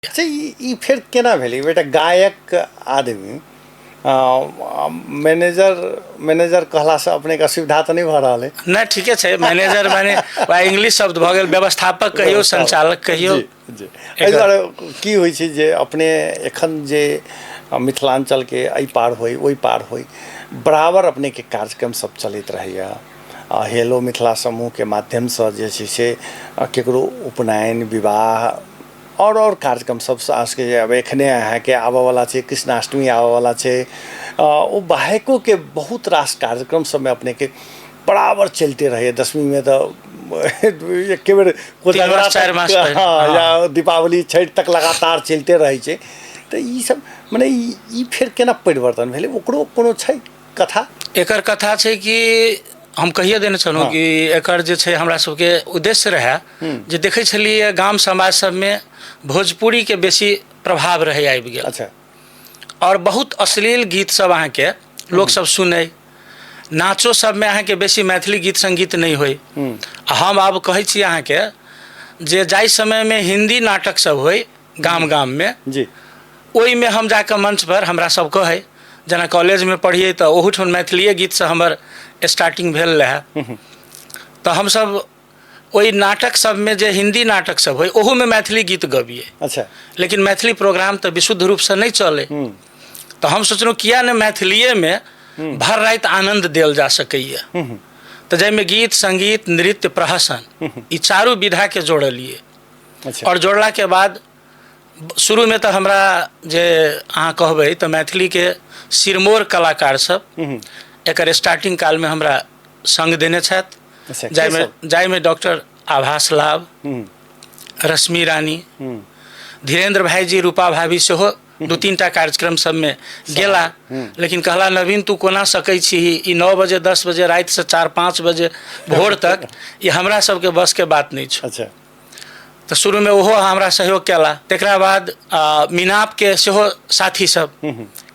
अच्छा, ई ई फेर केना भेलै बेटा? गायक आदमी मैनेजर, मैनेजर कहलासँ अपनेके असुविधा तऽ नहि भऽ रहल अइ? नहि, ठीके छै। मैनेजर माने वएह इंग्लिश शब्द भऽ गेल, व्यवस्थापक कहियौ, संचालक कहियौ। जी जी, एहि दुआरे की होइ छै जे अपने एखन जे मिथिलाञ्चलके एहि पार होइ, ओहि पार होइ, बराबर अपनेके कार्यक्रम सब चलैत रहैए। हेलो मिथिला समूहके माध्यमसँ जे छै से ककरो उपनयन, विवाह आओर कार्यक्रम सब अहाँसबके जे आब एखने अहाँके आबऽवला छै, कृष्णाष्टमी आबऽवला छै, ओ बाहेकोके बहुत रास कार्यक्रम सबमे अपनेके बराबर चलिते रहैए। दसमीमे तऽ एके बेर 3 मास, 4 मास। हँ, या दीपावली, छठि तक लगातार चलिते रहै छै। तऽ ई सब मने ई फेर केना परिवर्तन भेलै? ओकरो कोनो छै कथा? एकर कथा छै कि हम कहिए देने छलहुँ कि एकर जे छै हमरा सबके उद्देश्य रहए जे देखै छलियै गाम समाज सबमे भोजपुरीके बेसी प्रभाव रहै आबि गेल आओर बहुत अश्लील गीत सब अहाँके लोक सब सुनै, नाचो सबमे अहाँके बेसी मैथिली गीत सङ्गीत नहि होइ। आ हम आब कहै छी अहाँके जे जाहि समयमे हिन्दी नाटक सब होइ गाम गाममे, ओहिमे हम जाकऽ मंचपर हमरा सब कहै, जेना कॉलेजमे पढ़ियै तऽ ओहूठाम मैथिलीए गीतसँ हमर स्टार्टिंग भेल रहए, तऽ हमसब ओहि नाटक सबमे जे हिन्दी नाटक सब होइ, ओहूमे मैथिली गीत गबियै। लेकिन मैथिली प्रोग्राम तऽ विशुद्ध रूपसँ नहि चलै, तऽ हम सोचलहुँ किया नहि मैथिलीएमे भर राति आनन्द देल जा सकैए। तऽ जाहिमे गीत, सङ्गीत, नृत्य, प्रहसन, ई चारू विधाके जोड़लियै। आओर जोड़लाके बाद शुरूमे तऽ हमरा जे अहाँ कहबै तऽ मैथिलीके सिरमौर कलाकार सब एकर स्टार्टिंग कालमे हमरा सङ्ग देने छथि। के जाहिमे सब? जाहिमे डॉक्टर आभास लाभ, रश्मि रानी, धीरेन्द्र भाईजी, रूपा भाभी सेहो दू तीन टा कार्यक्रम सबमे गेला, लेकिन कहला, नवीन, तू कोना सकै छी ई 9 बजे, 10 बजे रातिसँ 4-5 बजे भोर तक? ई हमरा सबके बसके बात नहि छौ। तऽ शुरूमे ओहो हमरा सहयोग केला। तकरा बाद मिनापके सेहो साथी सब,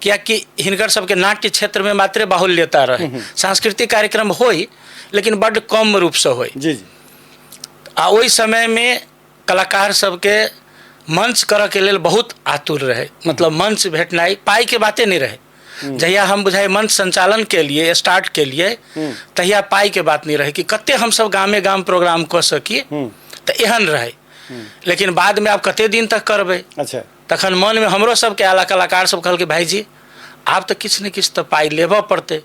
कियाकि हिनकर सबके नाट्य क्षेत्रमे मात्रे बाहुल्यता रहै, सांस्कृतिक कार्यक्रम होइ लेकिन बड्ड कम रूपसँ होइ। जी जी आ ओहि समयमे कलाकार सबके मंच करऽके लेल बहुत आतुर रहै, मतलब मंच भेटनाइ पाइके बाते नहि रहै। जहिया हम बुझाइ मंच संचालन के लिए स्टार्ट केलिए, तहिया पाइके बात नहि रहै कि कते हमसब गामे गाम प्रोग्राम कऽ सकी, तऽ एहन रहै। लेकिन बादमे आब कते दिन तक करबै? तखन मनमे हमरो सबके आयल, कलाकार सब कहलकै, भाईजी, आब तऽ किछु ने किछु तऽ पाइ लेबऽ पड़तै,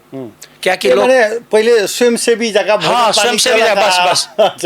कियाकि लोक मने पहिले स्वयंसेवी जकाँ भोजन पानी स्वयंसेवी केलक। बस, बस।